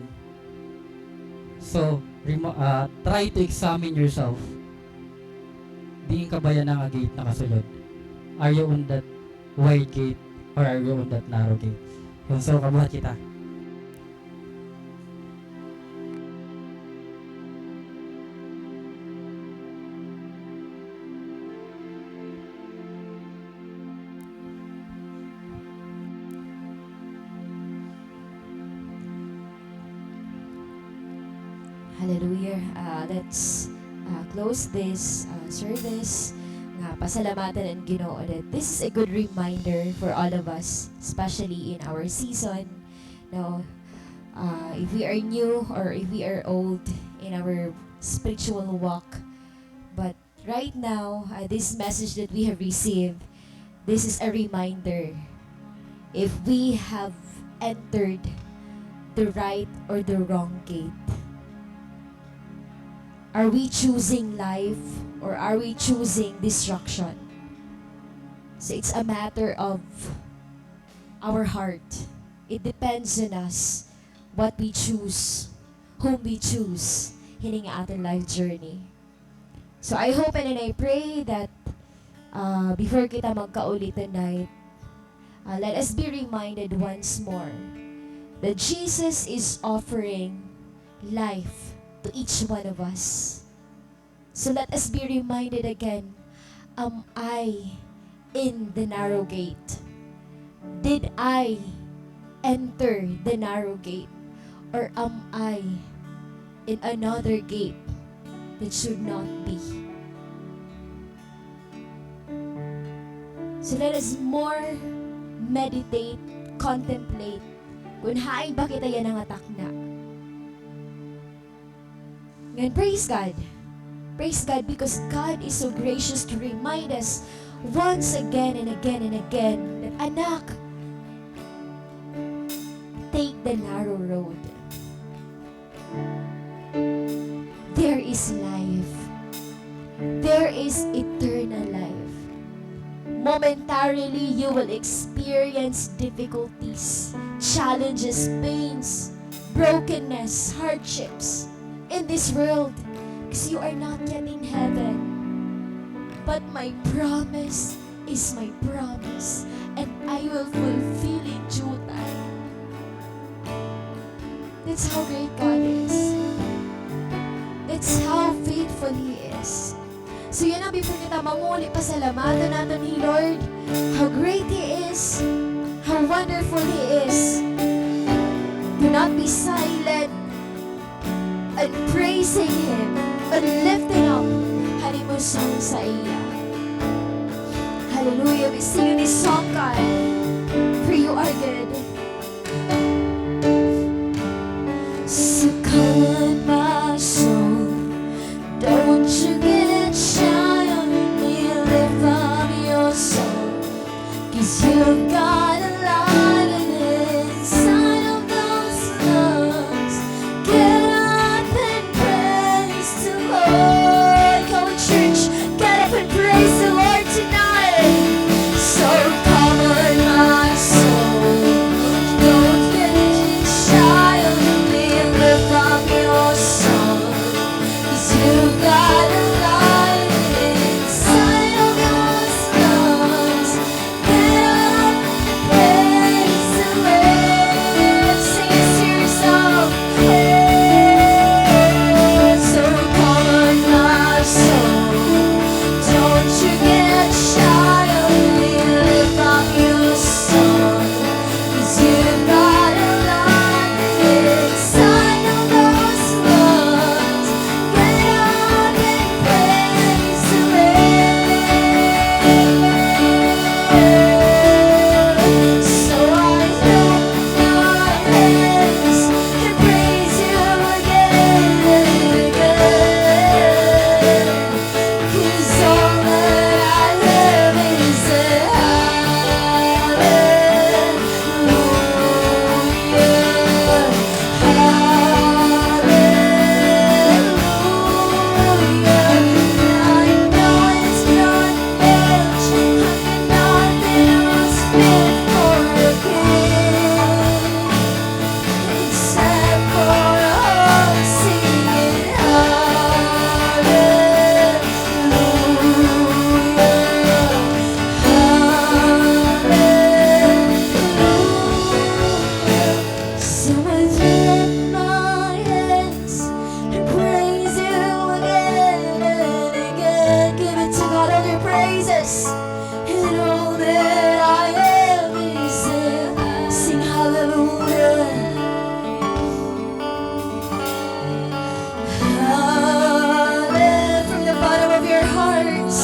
So, remo-, ah, try to examine yourself. Diin ka ba yana nga gate nakasulod? Are you on that wide gate or are you on that narrow gate? So, kabuhat kita. Hallelujah. Uh, let's, uh, close this, uh, service nga pasalamatan an Ginoo that this is a good reminder for all of us, especially in our season. No, uh, if we are new or if we are old in our spiritual walk, but right now, uh, this message that we have received, this is a reminder if we have entered the right or the wrong gate. Are we choosing life or are we choosing destruction? So it's a matter of our heart. It depends on us what we choose, whom we choose, hini nga aton life journey. So I hope and I pray that, uh, before kita magkauli tonight, uh, let us be reminded once more that Jesus is offering life to each one of us. So let us be reminded again, am I in the narrow gate? Did I enter the narrow gate? Or am I in another gate that should not be? So let us more meditate, contemplate, kun hain ba kita yana nga takna. Ngan, praise God. Praise God because God is so gracious to remind us once again and again and again that, "Anak, take the narrow road. There is life. There is eternal life." Momentarily, you will experience difficulties, challenges, pains, brokenness, hardships in this world, 'cause you are not yet in heaven. But my promise is my promise, and I will fulfill it due time. That's how great God is. That's how faithful He is. So yana, before kita manguli, pasalamaton naton hi Lord. How great He is. How wonderful He is. Do not be silent in praising Him, in lifting up an imo song sa iya. Hallelujah. We sing this song, God, for you are good. So come on, my soul, don't you get shy on me. Lift up your soul, 'cause you've got a lion inside of those lungs. Get up and praise the Lord. Come on, church, get up and praise the Lord tonight. So come on, my soul, praises. And all that I have is a sing hallelujah. Hallelujah from the bottom of your hearts.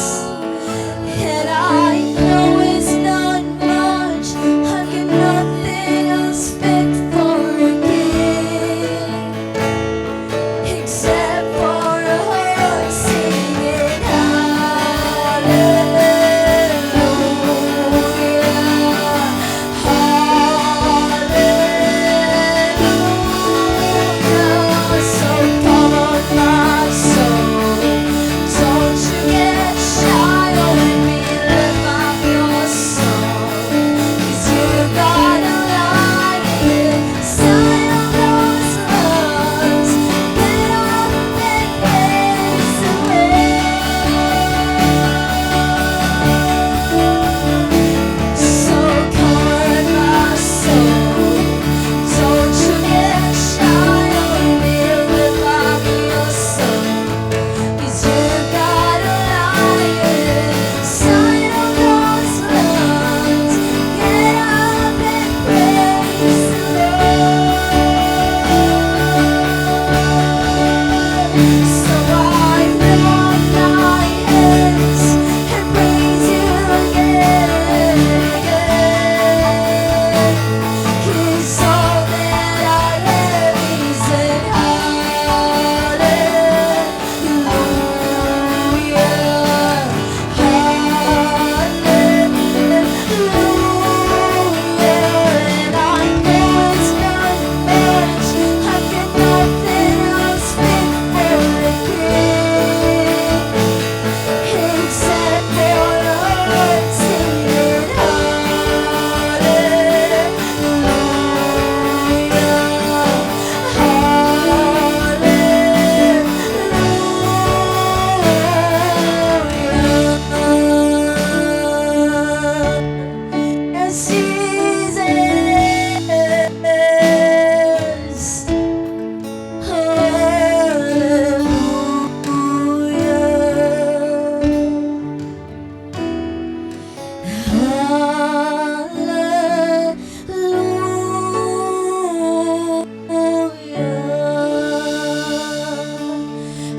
And I know it's not much. I've got nothing else fit for a king. Except for a heart singing hallelujah, hallelujah. So come on, my soul, don't you get shy when we lift up your song. 'Cause you got a lion inside of those lungs. Get up and praise the Lord. So come on, my soul, don't you get shy when we lift up your song. 'Cause you got a lion inside of those lungs. Get up and praise the Lord. So I lift my hands and praise you again, again. 'Cause all that I have is an hallelujah. Hallelujah. And I know it's not much. I've got nothing else fit for a king except for a heart singing hallelujah. Hallelujah. Yes, Jesus. Hallelujah. Hallelujah.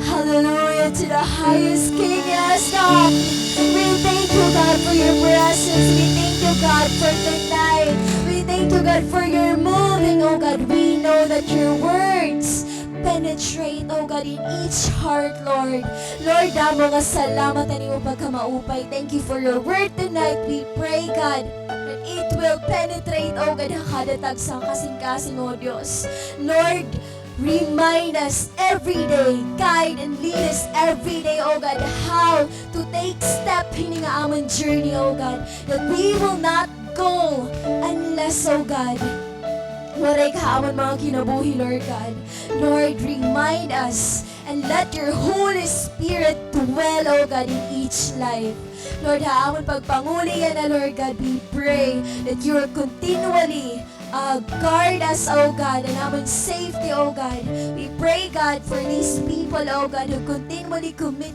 Hallelujah to the highest King, yes, God. We thank you, God, for your presence. We thank you, God, for tonight. We thank you, God, for your moving, oh God. We know that your words penetrate, oh God, in each heart, Lord. Lord, damo nga salamat han imo pagkamaupay. Thank you for your word tonight. We pray, God, that it will penetrate, oh God, ha kada tagsa nga kasingkasing, oh Dios. Lord, remind us every day, guide and lead us every day, oh God, how to take step hini nga amon journey, oh God, that we will not go unless, oh God, waray ka ha amon mga kinabuhi, Lord God. Lord, remind us and let your Holy Spirit dwell, oh God, in each life. Lord, ha amon pagpanguli yana, Lord God, we pray that you will continually, uh, guard us, oh God, and amon safety, oh God. We pray, God, for these people, oh God, who continually commit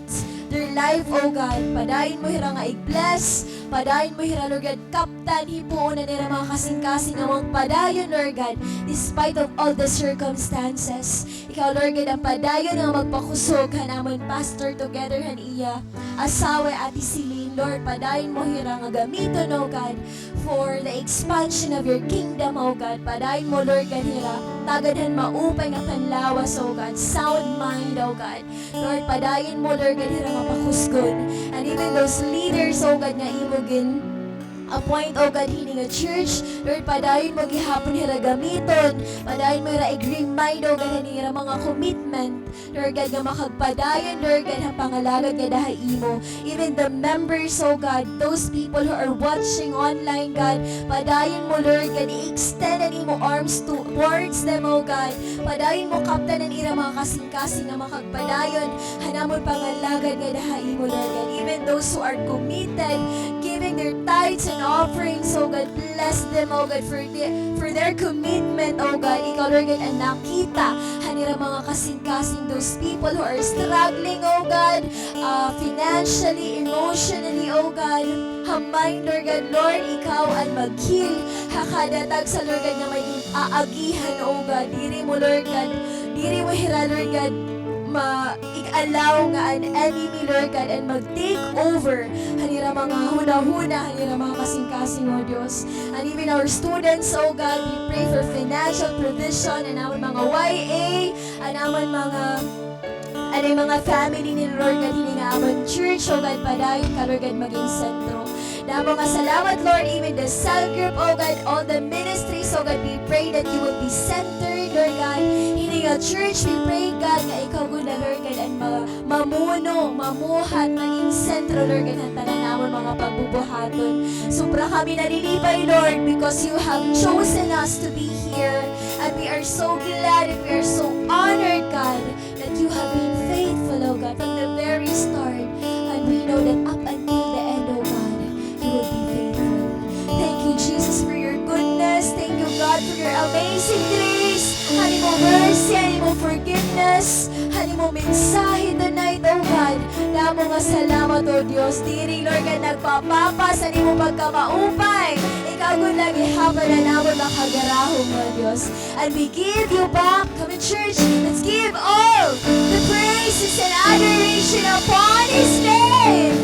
their life, oh God. Padayon mo hira nga i-bless, padayon mo hira, Lord God, kaptan, hipuon an ira mga kasingkasing nga magpadayon, Lord God, despite of all the circumstances. Ikaw, Lord God, an padayon nga magpakusog han amon pastor together han iya asawa, Ate Celine. Lord, padayon mo hira nga gamiton, oh God, for the expansion of your kingdom, oh God. Padayon mo, Lord God, hira tagad han maupay nga panlawas, oh God. Sound mind, oh God. Lord, padayon mo, Lord God, hira nga pakusgon. And even those leaders, oh God, nga imo gin-appoint, oh God, hini nga church, Lord, padayon mo gihapon hira gamiton. Padayon mo hira i-remind, oh God, han ira mga commitment, Lord God, nga makagpadayon, Lord God, han pangalagad ngada ha imo. Even the members, oh God, those people who are watching online, God, padayon mo, Lord God, i-extend an imo arms towards them, oh God. Padayon mo kaptan an ira mga kasingkasing nga makagpadayon han amon pangalagad ngada ha imo, Lord God. Even those who are committed, giving their tithes and offerings, oh God, bless them, oh God, for the, for their commitment, oh God. Ikaw, Lord God, an nakita han ira mga kasingkasing, those people who are struggling, oh God, uh, financially, emotionally, O God, ha mind, Lord God, Lord, ikaw an mag-heal ha kada tagsa, Lord God, nga may aagihan, O God. Diri mo, Lord God, diri mo hira, Lord God, ma-allow nga an enemy, Lord God, an mag-take over han ira mga hunahuna, han ira mga kasingkasing, O Diyos. And even our students, O God, we pray for financial provision, an amon mga Y A, an amon mga, an mga family nila, Lord God, hini nga amon church, O God, padayon ka, Lord God, maging sentro. Damo nga salamat, Lord, even the cell group, O God, all the ministries, O God, we pray that you will be centered, Lord God. Hini nga church, we pray, God, nga ikaw gud na, Lord God, an ma-, mamuno, mamuhat, maging sentro, Lord God, han tanan namon mga pagbubuhaton. Sobra kami nalilipay, Lord, because you have chosen us to be here. And we are so glad and we are so honored, God, that you have been faithful, O God, from the very start. And we know that up until the end, O God, you will be faithful. Thank you, Jesus, for your goodness. Thank you, God, for your amazing grace. An imo mercy, an imo forgiveness, an imo mensahe tonight, O God. Damo nga salamat, O Diyos. Diri, Lord God, nagpapapas an imo pagkamaupay. Ikaw gud la gihapon an amon makagarahom, O Diyos. And we give you back, come on, church, let's give all the praises and adoration upon His name.